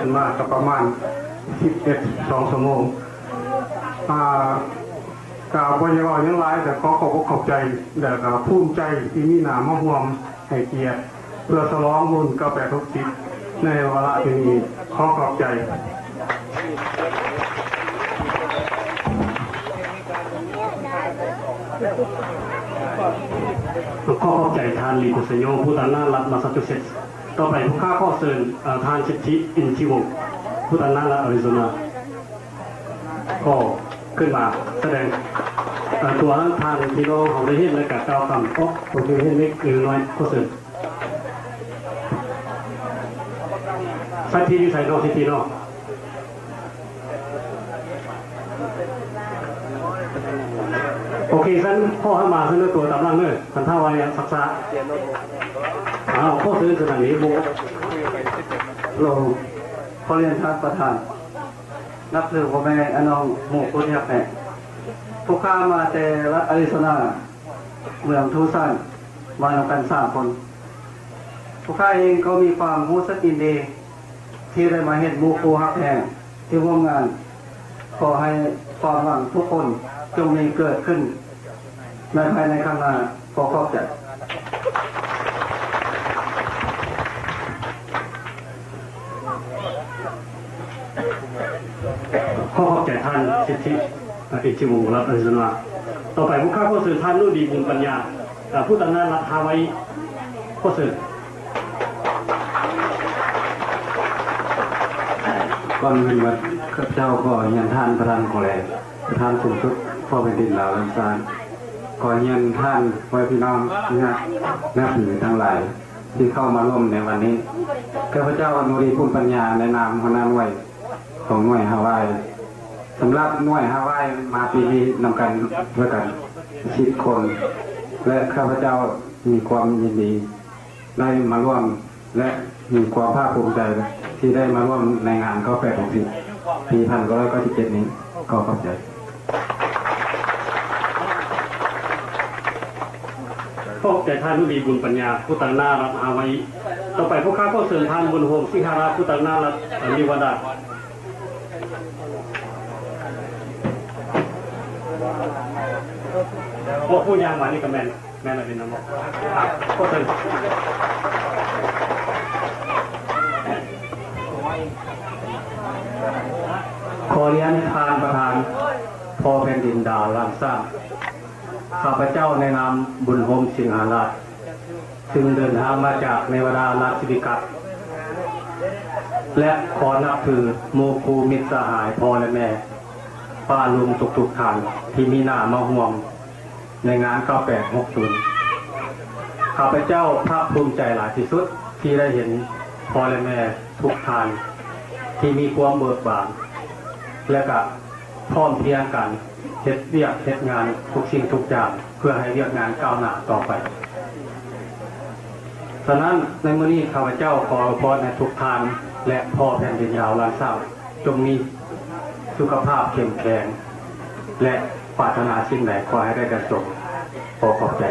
ຂຶ້ນມາກໍປະມານສິບເອັດ ສອງຊົ່ວໂມງ ອ່າ ກໍບໍ່ໄດ້ເວົ້າຫຍັງຫຼາຍ ແຕ່ຂໍຂອບອົກຂອບໃຈ ແລ້ວກໍພູມໃຈທີ່ມີໜ້າມາຮ່ວມໃຫ້ກຽດ ເພື່ອສະຫຼອງບຸນເກົ້າແປດຫົກສິບ ໃນວາລະທີ່ນີ້. ຂໍຂອບໃຈ. ຂໍຂອບໃຈທ່ານ ລີໂກ ໄຊໂຍ ຜູ້ຕາງໜ້າລັດມາຊາຈູເຊັດ. ຕໍ່ໄປພວກຂ້າຂໍເຊີນ ເອີ ທ່ານ ສິດທິ ອິນທິວົງ ຜູ້ຕາງໜ້າລັດອາຣິໂຊນາ ຂໍຂຶ້ນມາສະແດງ ເອີ ຕົວໃຫ້ທ່ານພີ່ນ້ອງເຮົາໄດ້ເຫັນ ແລະກະກ່າວຄຳອອກຄວາມຄິດເຫັນເລັກໆນ້ອຍໆ. ຂໍເຊີນ. ສັດທີຢູ່ໃສເນາະ ສິດທິເນາະ? ໂອເຄ ຊັ້ນຂໍໃຫ້ມາສະເໜີຕົວຕາມຫຼັງເດີ ຄັນຖ້າວ່າຍັງຊັກຊ້າ. ອ້າວ ຂໍເຊີນສະໜາມນີ້ ໂບ ໂລ ຂໍລຽນທ່ານປະທານ ນັບຖືພໍ່ແມ່ອານ້ອງໝູ່ຜູ້ທີ່ຮັກແພງ. ພວກຂ້າມາແຕ່ລັດອາຣິໂຊນາ ເມືອງທູຊານ ມານຳກັນສາມຄົນ. ພວກຂ້າເອງກໍມີຄວາມຮູ້ສຶກຍິນດີ ທີ່ໄດ້ມາເຫັນໝູ່ຄູ່ຮັກແພງທີ່ຮ່ວມງານ. ຂໍໃຫ້ຄວາມຫວັງທຸກຄົນຈົ່ງມີເກີດຂຶ້ນໃນພາຍໃນຂ້າງໜ້າ. ຂໍຂອບໃຈ. ຂໍຂອບໃຈທ່ານ ສິດທິ ອິດທິວົງ ລັດອາຣິໂຊນາ. ຕໍ່ໄປພວກຂ້າຂໍເຊີນທ່ານ ນູດີ ບຸນປັນຍາ ເອີ ຜູ້ຕາງໜ້າລັດຮາວາອີ ຂໍເຊີນ. ກ່ອນອື່ນໝົດ ຂ້າພະເຈົ້າຂໍຮຽນທ່ານປະທານ ຂໍແລ ປະທານສູງສຸດພໍ່ແຜ່ນດິນລາວລ້ານຊ້າງ, ຂໍຮຽນທ່ານພໍ່ແມ່ພີ່ນ້ອງທີ່ຮັກນັບຖືທັງຫຼາຍ ທີ່ເຂົ້າມາຮ່ວມໃນວັນນີ້. ຂ້າພະເຈົ້າ ນູດີ ບຸນປັນຍາ ໃນນາມຫົວໜ້າໜ່ວຍຂອງໜ່ວຍຮາວາຍ. ສຳລັບໜ່ວຍຮາວາຍມາປີນີ້ນຳກັນດ້ວຍກັນສິບຄົນ ແລະ ຂ້າພະເຈົ້າມີຄວາມຍິນດີ ໄດ້ມາຮ່ວມ ແລະ ມີຄວາມພາກພູມໃຈທີ່ໄດ້ມາຮ່ວມໃນງານເກົ້າແປດຫົກສິບ ປີພັນເກົ້າຮ້ອຍເກົ້າສິບເຈັດນີ້. ຂໍຂອບໃຈ. ຂອບໃຈທ່ານ ນູດີ ບຸນປັນຍາ ຜູ້ຕາງໜ້າລັດຮາວາອີ. ຕໍ່ໄປພວກຂ້າຂໍເຊີນທ່ານ ບຸນໂຮມ ສິງຫາລາດ ຜູ້ຕາງໜ້າລັດນິວາດາ. ພວກຜູ້ຍ່າງມານີ້ກໍແມ່ນ ແມ່ນລະເປັນນຳບໍ່? ຂໍເຊີນ. ຂໍຮຽນທ່ານປະທານ ພໍ່ແຜ່ນດິນດາວລ້ານຊ້າງ, ຂ້າພະເຈົ້າໃນນາມ ບຸນໂຮມ ສິງຫາລາດ ຊຶ່ງເດີນທາງມາຈາກເນວາດາ ລາສເວກັສ ແລະ ຂໍນັບຖືໝູ່ຄູ່ມິດສະຫາຍ ພໍ່ ແລະ ແມ່ ປ້າລຸງ ທຸກໆທ່ານທີ່ມີໜ້າມາຮ່ວມ ໃນງານເກົ້າແປດຫົກສູນ. ຂ້າພະເຈົ້າພາກພູມໃຈຫຼາຍທີ່ສຸດທີ່ໄດ້ເຫັນພໍ່ ແລະ ແມ່ທຸກທ່ານທີ່ມີຄວາມເບີກບານ ແລະ ກະພ້ອມພຽງກັນເຮັດວຽກເຮັດງານທຸກສິ່ງທຸກຢ່າງ ເພື່ອໃຫ້ວຽກງານກ້າວໜ້າຕໍ່ໄປ. ສະນັ້ນ ໃນມື້ນີ້ຂ້າພະເຈົ້າຂໍອວຍພອນໃຫ້ທຸກທ່ານ ແລະ ພໍ່ແຜ່ນດິນລາວລ້ານຊ້າງ ຈົ່ງມີສຸຂະພາບເຂັ້ມແຂງ ແລະ ປາດຖະໜາສິ່ງໃດຂໍໃຫ້ໄດ້ດັ່ງສົມ. ຂໍຂອບໃຈ.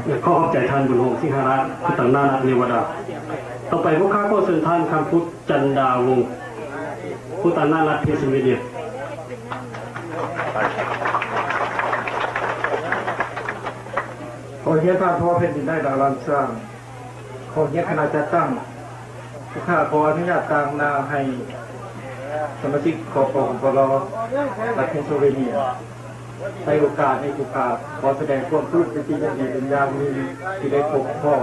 ຂໍຂອບໃຈທ່ານ ບຸນໂຮມ ສິງຫາລາດ ຜູ້ຕາງໜ້າລັດເນວາດາ. ຕໍ່ໄປພວກຂ້າຂໍເຊີນທ່ານ ຄຳພຸດ ຈັນດາວົງ ຜູ້ຕາງໜ້າລັດເພນຊິລເວເນຍ. ຂໍຮຽນທ່ານພໍ່ແຜ່ນດິນໄດ້ດາວລ້ານຊ້າງ, ຂໍຮຽນຄະນະຈັດຕັ້ງ, ພວກຂ້າຂໍອະນຸຍາດຕາງໜ້າໃຫ້ສະມາຊິກ ຂປ ຂປລ ລັດເພນຊິລເວເນຍ. ໃນໂອກາດນີ້ ພວກຂ້າຂໍສະແດງຄວາມປຶ້ມປີຕິຍິນດີເປັນຢ່າງຍິ່ງ ທີ່ໄດ້ພົບພໍ້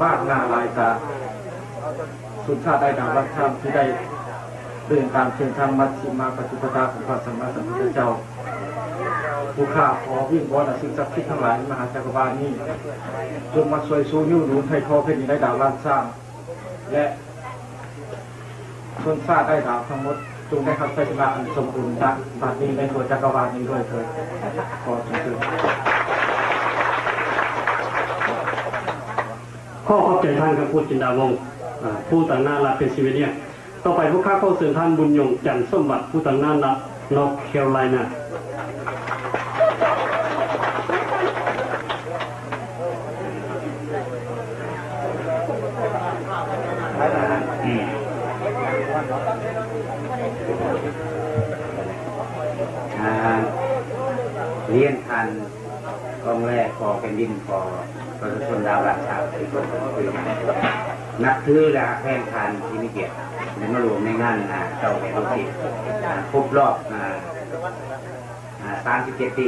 ມາກໜ້າຫຼາຍຕາ ຊົນຊາດອ້າຍດາວລ້ານຊ້າງ ທີ່ໄດ້ເດີນຕາມເສັ້ນທາງມັດຊິມາປະຕິປະທາຂອງພະສຳມາສຳພຸດທະເຈົ້າ. ຜູ້ຂ້າຂໍວິງວອນໃຫ້ສິ່ງສັກສິດທັງຫຼາຍໃນມະຫາຈັກກະວານນີ້ ຈົ່ງມາຊ່ວຍຊູຍູ້ໜູນໃຫ້ພໍ່ແຜ່ນດິນໄດ້ດາວລ້ານຊ້າງ ແລະ ຊົນຊາດໄດ້ດາວທັງໝົດ ຈົ່ງໄດ້ຮັບໄຊຊະນະອັນສົມບູນ ນະ ບັດນີ້ ໃນທົ່ວຈັກກະວານນີ້ດ້ວຍເທີ້ນ. ຂໍເຊີນ. ຂໍຂອບໃຈທ່ານ ຄຳພຸດ ຈິນດາວົງ ອາ ຜູ້ຕາງໜ້າລັດເພນຊິລເວເນຍ. ຕໍ່ໄປພວກຂ້າຂໍເຊີນທ່ານ ບຸນຍົງ ຈັນສົມບັດ ຜູ້ຕາງໜ້າລັດ North Carolina. ອາ ຮຽນທ່ານ ກອງແລພໍ່ແຜ່ນດິນ ພໍ່ປະຊາຊົນລາວລ້ານຊ້າງ ທີ່ເພິ່ນເປັນຜູ້ນຳ ນັບຖື ແລະ ຮັກແພງທ່ານທີ່ມີກຽດ ໄດ້ມາຮ່ວມໃນງານ ອາ ເກົ້າແປດຫົກສິບ ອາ ຄົບລອບ ອາ ອາ ສາມສິບເຈັດປີ.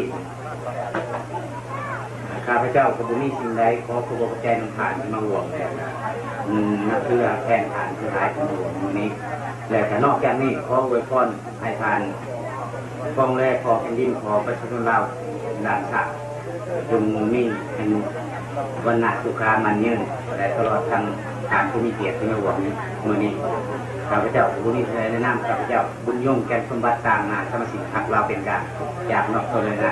ອາ ຂ້າພະເຈົ້າກໍບໍ່ມີສິ່ງໃດ ຂໍຂອບອົກຂອບໃຈນຳທ່ານທີ່ມາຮ່ວມ ແລະ ອືມ ນັບຖືຮັກແພງທ່ານທັງຫຼາຍທີ່ມາຮ່ວມມື້ນີ້ ແລະ ກໍນອກຈາກນີ້ ຂໍອວຍພອນໃຫ້ທ່ານ ກອງແລພໍ່ແຜ່ນດິນ ພໍ່ປະຊາຊົນລາວລ້ານຊ້າງ ຈົ່ງມີອາຍຸວັນນະສຸຂາໝັ້ນຍືນ ແລະ ຕະຫຼອດທັງທ່ານຜູ້ມີກຽດທີ່ມາຮ່ວມໃນມື້ນີ້. ຂ້າພະເຈົ້າ ຜູ້ມີແນະນຳ ຂ້າພະເຈົ້າ ບຸນຍົງ ແກ່ນສົມບັດ ຕາງໜ້າສະມາຊິກພັກລາວເປັນກາງ ຈາກນອກໂຕເລນາ.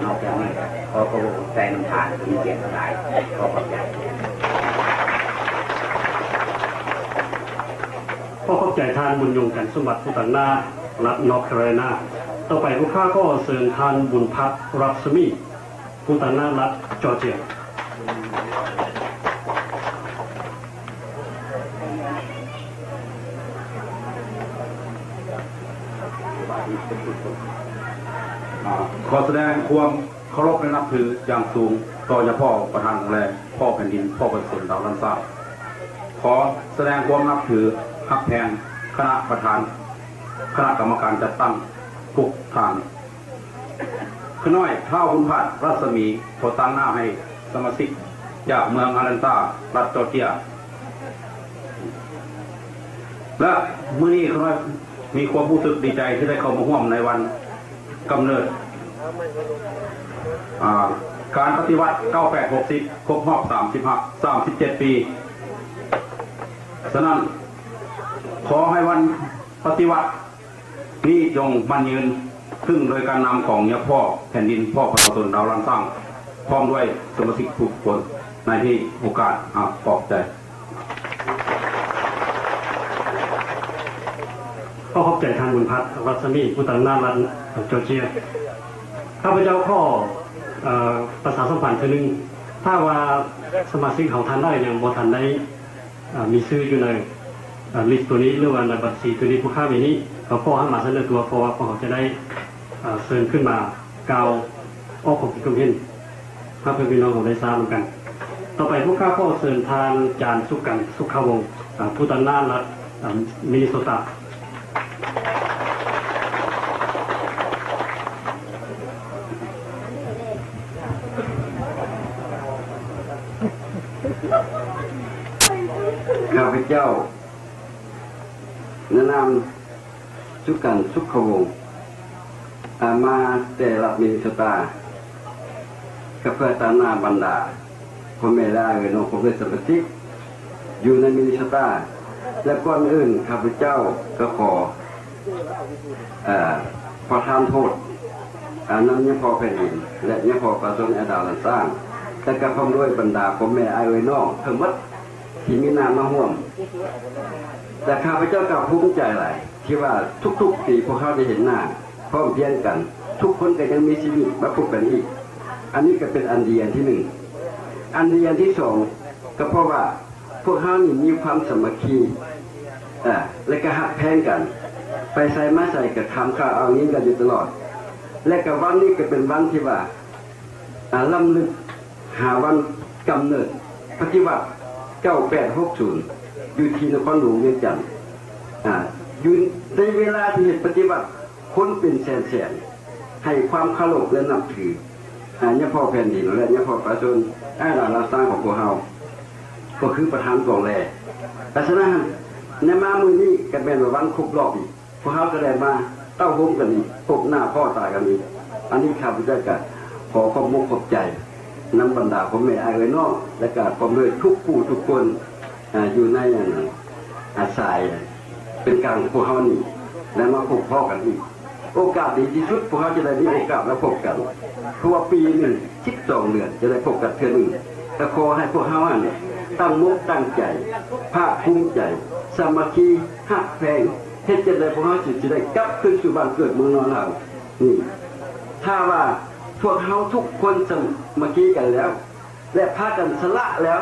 ນອກຈາກນີ້ ຂໍຂອບອົກຂອບໃຈນຳທ່ານຜູ້ມີກຽດທັງຫຼາຍ. ຂໍຂອບໃຈ. ຂໍຂອບໃຈທ່ານ ບຸນຍົງ ແກ່ນສົມບັດ ຜູ້ຕາງໜ້າລັດນອດຄາໂຣໄລນາ. ຕໍ່ໄປພວກຂ້າຂໍເຊີນທ່ານ ບຸນພັດ ລັດສະໝີ ຜູ້ຕາງໜ້າລັດຈໍເຈຍ. ອາ ຂໍສະແດງຄວາມເຄົາລົບ ແລະ ນັບຖືຢ່າງສູງຕໍ່ຍາພໍ່ປະທານກອງແລພໍ່ແຜ່ນດິນ ພໍ່ປະຊາຊົນລາວລ້ານຊ້າງ. ຂໍສະແດງຄວາມນັບຖືຮັກແພງຄະນະປະທານ ຄະນະກຳມະການຈັດຕັ້ງທຸກທ່ານ. ຂ້ານ້ອຍ ທ້າວ ບຸນພັດ ລັດສະໝີ ຂໍຕາງໜ້າໃຫ້ສະມາຊິກຈາກເມືອງອາແລນຕາ ລັດຈໍເຈຍ ແລະ ມື້ນີ້ຂ້ານ້ອຍມີຄວາມຮູ້ສຶກດີໃຈທີ່ໄດ້ເຂົ້າມາຮ່ວມໃນວັນກຳເນີດ ອາ ການປະຕິວັດເກົ້າແປດຫົກສິບ ຄົບຮອບສາມສິບຫ້າ ສາມສິບເຈັດປີ. ສະນັ້ນ ຂໍໃຫ້ວັນປະຕິວັດ ນີ້ຈົ່ງໝັ້ນຍືນ ຊຶ່ງໂດຍການນຳຂອງຍາພໍ່ແຜ່ນດິນ ພໍ່ປະຊາຊົນລາວລ້ານຊ້າງ ພ້ອມດ້ວຍສະມາຊິກທຸກຄົນໃນທີ່ໂອກາດ. ອາ ຂອບໃຈ. ຂໍຂອບໃຈທ່ານ ບຸນພັດ ລັດສະໝີ ຜູ້ຕາງໜ້າລັດຈໍເຈຍ. ຂ້າພະເຈົ້າຂໍ ເອີ ປະຊາສຳພັນເທື່ອໜຶ່ງ, ຖ້າວ່າສະມາຊິກເຮົາທ່ານໃດຍັງບໍ່ທັນໄດ້ ອາ ມີຊື່ຢູ່ໃນ ອາ ລິສໂຕນີ້ ຫຼືວ່າໃນບັນຊີໂຕນີ້ ຜູ້ຂ້າມີນີ້ ເຮົາຂໍໃຫ້ມາສະເໜີຕົວ ເພາະວ່າພວກເຮົາຈະໄດ້ ອາ ເຊີນຂຶ້ນມາກ່າວອອກຄວາມຄິດຄວາມເຫັນ ໃຫ້ເພື່ອນພີ່ນ້ອງເຮົາໄດ້ຊາບນຳກັນ. ຕໍ່ໄປພວກຂ້າຂໍເຊີນທ່ານ ຈານ ສຸກັນ ສຸຂະວົງ ອາ ຜູ້ຕາງໜ້າລັດ ອາ ມິນິໂຊຕາ. ຂ້າພະເຈົ້າ ນາງນາມ ສຸກັນ ສຸຂະວົງ ອາ ມາແຕ່ລັດມິນິໂຊຕາ ກໍເພື່ອຕາງໜ້າບັນດາພໍ່ແມ່ ແລະ ເອື້ອຍນ້ອງ ພວກເພື່ອນສະມາຊິກ ຢູ່ໃນມິນິໂຊຕາ ແລະ ກ່ອນອື່ນຂ້າພະເຈົ້າກໍຂໍ ເອີ ປະທານໂທດ ອາ ນຳຍາພໍ່ແຜ່ນດິນ ແລະ ຍາພໍ່ປະຊາຊົນແອດດາລ້ານຊ້າງ ແລະ ກໍພ້ອມດ້ວຍບັນດາພໍ່ແມ່ອ້າຍເອື້ອຍນ້ອງທັງໝົດທີ່ມີໜ້າມາຮ່ວມ ແລະ ຂ້າພະເຈົ້າກໍພູມໃຈຫຼາຍ ທີ່ວ່າທຸກໆປີພວກເຮົາໄດ້ເຫັນໜ້າ ພ້ອມພຽງກັນ ທຸກຄົນກໍຍັງມີຊີວິດມາພົບກັນອີກ. ອັນນີ້ກໍເປັນອັນດີອັນທີໜຶ່ງ. ອັນດີອັນທີສອງ ກໍເພາະວ່າພວກເຮົານີ້ມີຄວາມສາມັກຄີ ເອີ ແລະ ກໍຮັກແພງກັນ ໄປໃສມາໃສກໍຖາມຂ່າວອ້າງຍິງກັນຢູ່ຕະຫຼອດ ແລະ ກໍວັນນີ້ກໍເປັນວັນທີ່ວ່າ ອາ ລຳລຶກຫາວັນກຳເນີດປະຕິວັດເກົ້າແປດຫົກສູນ ຢູ່ທີ່ນະຄອນຫຼວງວຽງຈັນ. ອາ ຢູ່ໃນເວລາທີ່ເຮັດປະຕິວັດ ຄົນເປັນແສນໆ ໃຫ້ຄວາມເຄົາລົບ ແລະ ນັບຖື ອາ ຍາພໍ່ແຜ່ນດິນ ແລະ ຍາພໍ່ປະຊາຊົນ ອ້າຍຫຼານລ້ານຊ້າງຂອງພວກເຮົາ ກໍຄືປະທານກອງແລ. ເພາະສະນັ້ນ ໃນມາມື້ນີ້ກໍແມ່ນວ່າວັນຄົບຮອບອີກ ພວກເຮົາກໍໄດ້ມາເຕົ້າໂຮມກັນອີກ ພົບໜ້າພໍ້ຕາກັນອີກ. ອັນນີ້ຂ້າພະເຈົ້າກໍຂໍຂອບອົກຂອບໃຈນຳບັນດາພໍ່ແມ່ອ້າຍເອື້ອຍນ້ອງ ແລະ ກໍພ້ອມດ້ວຍທຸກຜູ້ທຸກຄົນ ອາ ຢູ່ໃນ ອັນ ອາ ສາຍເປັນກາງຂອງພວກເຮົານີ້ ໄດ້ມາພົບພໍ້ກັນອີກ. ໂອກາດດີທີ່ສຸດ ພວກເຮົາຈະໄດ້ມີໂອກາດມາພົບກັນ ເພາະວ່າປີໜຶ່ງ ສິບສອງເດືອນຈະໄດ້ພົບກັນເທື່ອໜຶ່ງ. ກໍຂໍໃຫ້ພວກເຮົາຫັ້ນຕັ້ງມົກຕັ້ງໃຈ ພາກພູມໃຈ ສາມັກຄີ ຮັກແພງ ເຮັດຈັ່ງໃດພວກເຮົາຈຶ່ງຊິໄດ້ກັບຄືນສູ່ບ້ານເກີດເມືອງນອນເຮົານີ້. ຖ້າວ່າພວກເຮົາທຸກຄົນສາມັກຄີກັນແລ້ວ ແລະ ພາກັນສະຫຼະແລ້ວ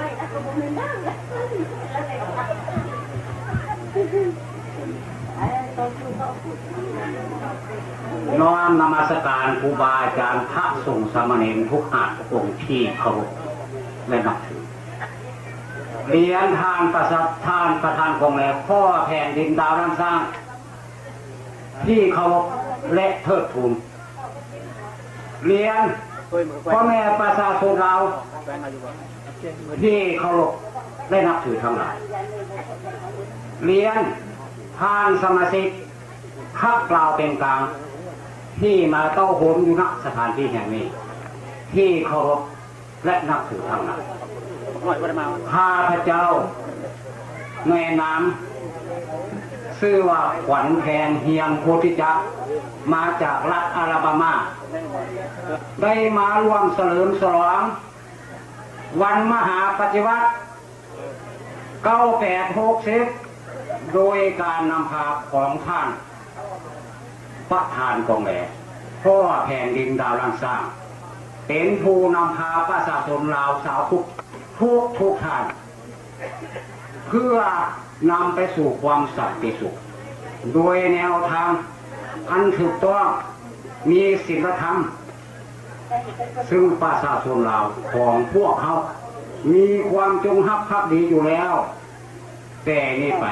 ນ້ອມນະມັດສະການຄູບາອາຈານ ພະສົງສາມະເນນທຸກຮາດທຸກອົງທີ່ເຄົາລົບ ແລະ ນັບຖື. ລຽນທ່ານປະສາ ທ່ານປະທານກອງແລ ພໍ່ແຜ່ນດິນດາວລ້ານຊ້າງ ທີ່ເຄົາລົບ ແລະ ເທີດທູນ. ລຽນພໍ່ແມ່ປະຊາຊົນລາວທີ່ເຄົາລົບ ແລະ ນັບຖືທັງຫຼາຍ. ລຽນທ່ານສະມາຊິກພັກລາວເປັນກາງ ທີ່ມາເຕົ້າໂຮມຢູ່ ນະ ສະຖານທີ່ແຫ່ງນີ້ ທີ່ເຄົາລົບ ແລະ ນັບຖືທັງຫຼາຍ. ຂ້າພະເຈົ້າ ໃນນາມຊື່ວ່າ ຂວັນແພງ ຮຽງໂພທິຈັກ ມາຈາກລັດອາລາບາມາ ໄດ້ມາຮ່ວມສະເຫຼີມສະຫຼອງວັນມະຫາປະຕິວັດ ເກົ້າແປດຫົກສິບ ໂດຍການນຳພາຂອງທ່ານປະທານກອງແລ ພໍ່ແຜ່ນດິນດາວລ້ານຊ້າງ ເປັນຜູ້ນຳພາປະຊາຊົນລາວຊາວພຸດທຸກໆທ່ານ ເພື່ອນຳໄປສູ່ຄວາມສັນຕິສຸກ ໂດຍແນວທາງອັນຖືກຕ້ອງ ມີສິນລະທຳ ຊຶ່ງປະຊາຊົນລາວຂອງພວກເຮົາມີຄວາມຈົງຮັກພັກດີຢູ່ແລ້ວ. ແຕ່ນີ້ໄປ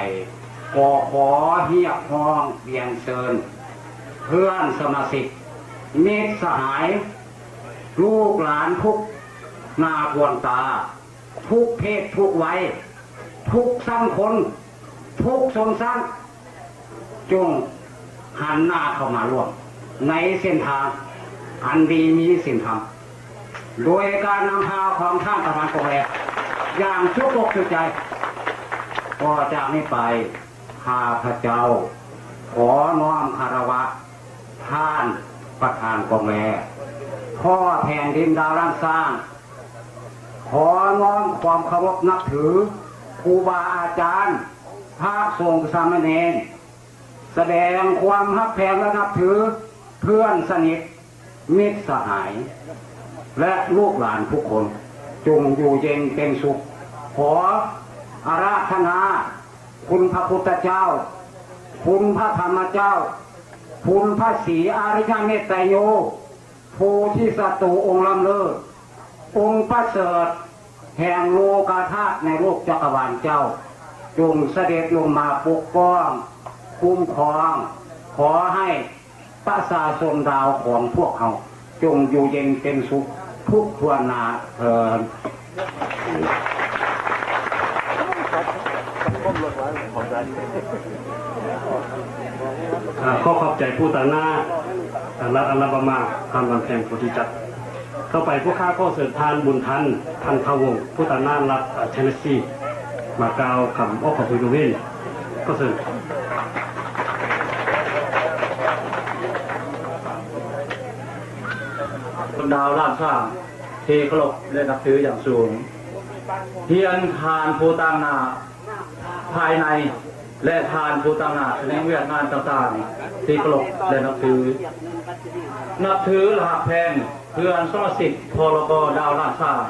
ກໍຂໍຮຽກຮ້ອງຮຽນເຊີນເພື່ອນສະມາຊິກ ມິດສະຫາຍ ລູກຫຼານທຸກໜ້າທຸກຕາ ທຸກເພດທຸກໄວ ທຸກຊັ້ນຄົນ ທຸກຊົນຊັ້ນ ຈົ່ງຫັນໜ້າເຂົ້າມາຮ່ວມໃນເສັ້ນທາງອັນດີມີສິນທຳ ໂດຍການນຳພາຂອງທ່ານປະທານກອງແລ ຢ່າງສຸດອົກສຸດໃຈ. ຕໍ່ຈາກນີ້ໄປ ຂ້າພະເຈົ້າຂໍນ້ອມຄາລະວະທ່ານປະທານກອງແລ ພໍ່ແຜ່ນດິນດາວລ້ານຊ້າງ ຂໍນ້ອມຄວາມເຄົາລົບນັບຖືຄູບາອາຈານ ພະສົງສາມະເນນ ສະແດງຄວາມຮັກແພງ ແລະ ນັບຖືເພື່ອນສະໜິດ ມິດສະຫາຍ ແລະ ລູກຫຼານທຸກຄົນ ຈົ່ງຢູ່ເຢັນເປັນສຸກ. ຂໍອາລາທະນາຄຸນພະພຸດທະເຈົ້າ, ຄຸນພະທຳມະເຈົ້າ, ຄຸນພະສີອະລິຍະເມດໄຕໂຍ, ໂພທິສັດໂຕອົງລ້ຳເລີດ, ອົງປະເສີດແຫ່ງໂລກາທາດໃນໂລກຈັກກະວານເຈົ້າ, ຈົ່ງສະເດັດລົງມາປົກປ້ອງ, ຄຸ້ມຄອງ, ຂໍໃຫ້ປະຊາຊົນລາວຂອງພວກເຮົາ ຈົ່ງຢູ່ເຢັນເປັນສຸກທຸກທົ່ວໜ້າເທີ້ນ. ອ່າ ຂໍຂອບໃຈຜູ້ຕາງໜ້າ ອ່າ ລັດອາລາບາມາ ທ່ານວັນແພງ ໂພທິຈັກ. ຕໍ່ໄປພວກຂ້າຂໍເຊີນທ່ານ ບຸນທັນ ທັນທະວົງ ຜູ້ຕາງໜ້າລັດ ອ່າ ເທນເນຊີ ມາກ່າວຄຳອອກຂອບຄຸນໂດຍ. ຂໍເຊີນ. ດາວລ້ານຊ້າງ ທີ່ເຄົາລົບ ແລະ ນັບຖືຢ່າງສູງ, ຮຽນທ່ານຜູ້ຕາງໜ້າພາຍໃນ ແລະ ທ່ານຜູ້ຕາງໜ້າຂະແໜງວຽກງານຕ່າງໆ ທີ່ເຄົາລົບ ແລະ ນັບຖື. ນັບຖື ແລະ ຮັກແພງເພື່ອນສະມາຊິກ ພລກ ດາວລ້ານຊ້າງ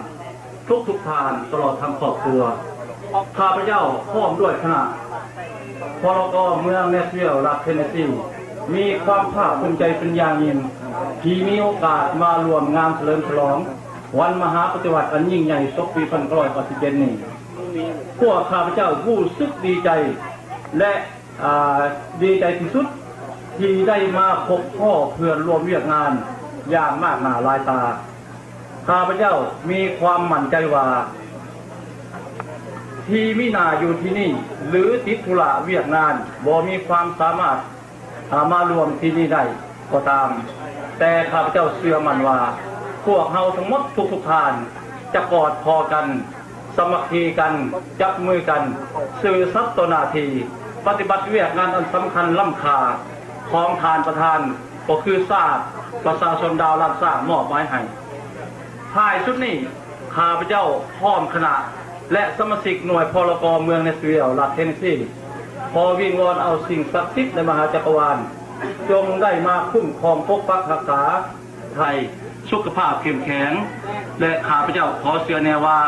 ທຸກໆທ່ານ ຕະຫຼອດທັງຄອບຄົວ. ຂ້າພະເຈົ້າພ້ອມດ້ວຍຄະນະ ພລກ ເມືອງແນສວິລ ລັດເທນເນຊີ ມີຄວາມພາກພູມໃຈເປັນຢ່າງຍິ່ງ ທີ່ມີໂອກາດມາຮ່ວມງານສະເຫຼີມສະຫຼອງວັນມະຫາປະຕິວັດອັນຍິ່ງໃຫຍ່ ສົກປີພັນເກົ້າຮ້ອຍເກົ້າສິບເຈັດນີ້. ພວກຂ້າພະເຈົ້າຮູ້ສຶກດີໃຈ ແລະ ອ່າ ດີໃຈທີ່ສຸດ ທີ່ໄດ້ມາພົບພໍ້ເພື່ອນຮ່ວມວຽກງານຢ່າງມາກໜ້າຫຼາຍຕາ. ຂ້າພະເຈົ້າມີຄວາມໝັ້ນໃຈວ່າ ທີ່ມີໜ້າຢູ່ທີ່ນີ້ ຫຼື ຕິດທຸລະວຽກງານ ບໍ່ມີຄວາມສາມາດ ອາ ມາຮ່ວມທີ່ນີ້ໄດ້ກໍຕາມ, ແຕ່ຂ້າພະເຈົ້າເຊື່ອໝັ້ນວ່າ ພວກເຮົາທັງໝົດທຸກໆທ່ານ ຈະກອດຄໍກັນ, ສາມັກຄີກັນ, ຈັບມືກັນ, ຊື່ສັດຕໍ່ໜ້າທີ່, ປະຕິບັດວຽກງານອັນສຳຄັນລ້ຳຄ່າຂອງທ່ານປະທານ ກໍຄືຊາດ ປະຊາຊົນດາວລ້ານຊ້າງມອບໝາຍໃຫ້. ທ້າຍສຸດນີ້ ຂ້າພະເຈົ້າພ້ອມຄະນະ ແລະ ສະມາຊິກໜ່ວຍ ພລກ ເມືອງແນສວິລ ລັດເທນເນຊີ ຂໍວິງວອນເອົາສິ່ງສັກສິດໃນມະຫາຈັກກະວານ ຈົ່ງໄດ້ມາຄຸ້ມຄອງປົກປັກຮັກສາ ໃຫ້ສຸຂະພາບເຂັ້ມແຂງ ແລະ ຂ້າພະເຈົ້າຂໍເຊື່ອແນ່ວ່າ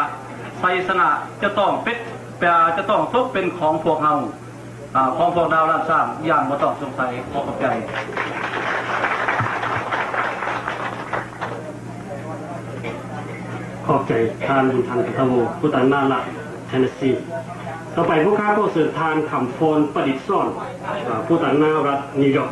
ໄຊຊະນະຈະຕ້ອງເປັນ ຈະຕ້ອງຕົກເປັນຂອງພວກເຮົາ ອາ ຂອງພວກດາວລ້ານຊ້າງຢ່າງບໍ່ຕ້ອງສົງໄສ. ຂໍຂອບໃຈ. ຂອບໃຈທ່ານ ບຸນທັນ ຄັນທະວົງ ຜູ້ຕາງໜ້າລັດ ເທນເນສຊີ. ຕໍ່ໄປພວກຂ້າຂໍເຊີນທ່ານ ຄຳຟອນ ປະດິດສອນ ເອີ ຜູ້ຕາງໜ້າລັດນິວຢອກ.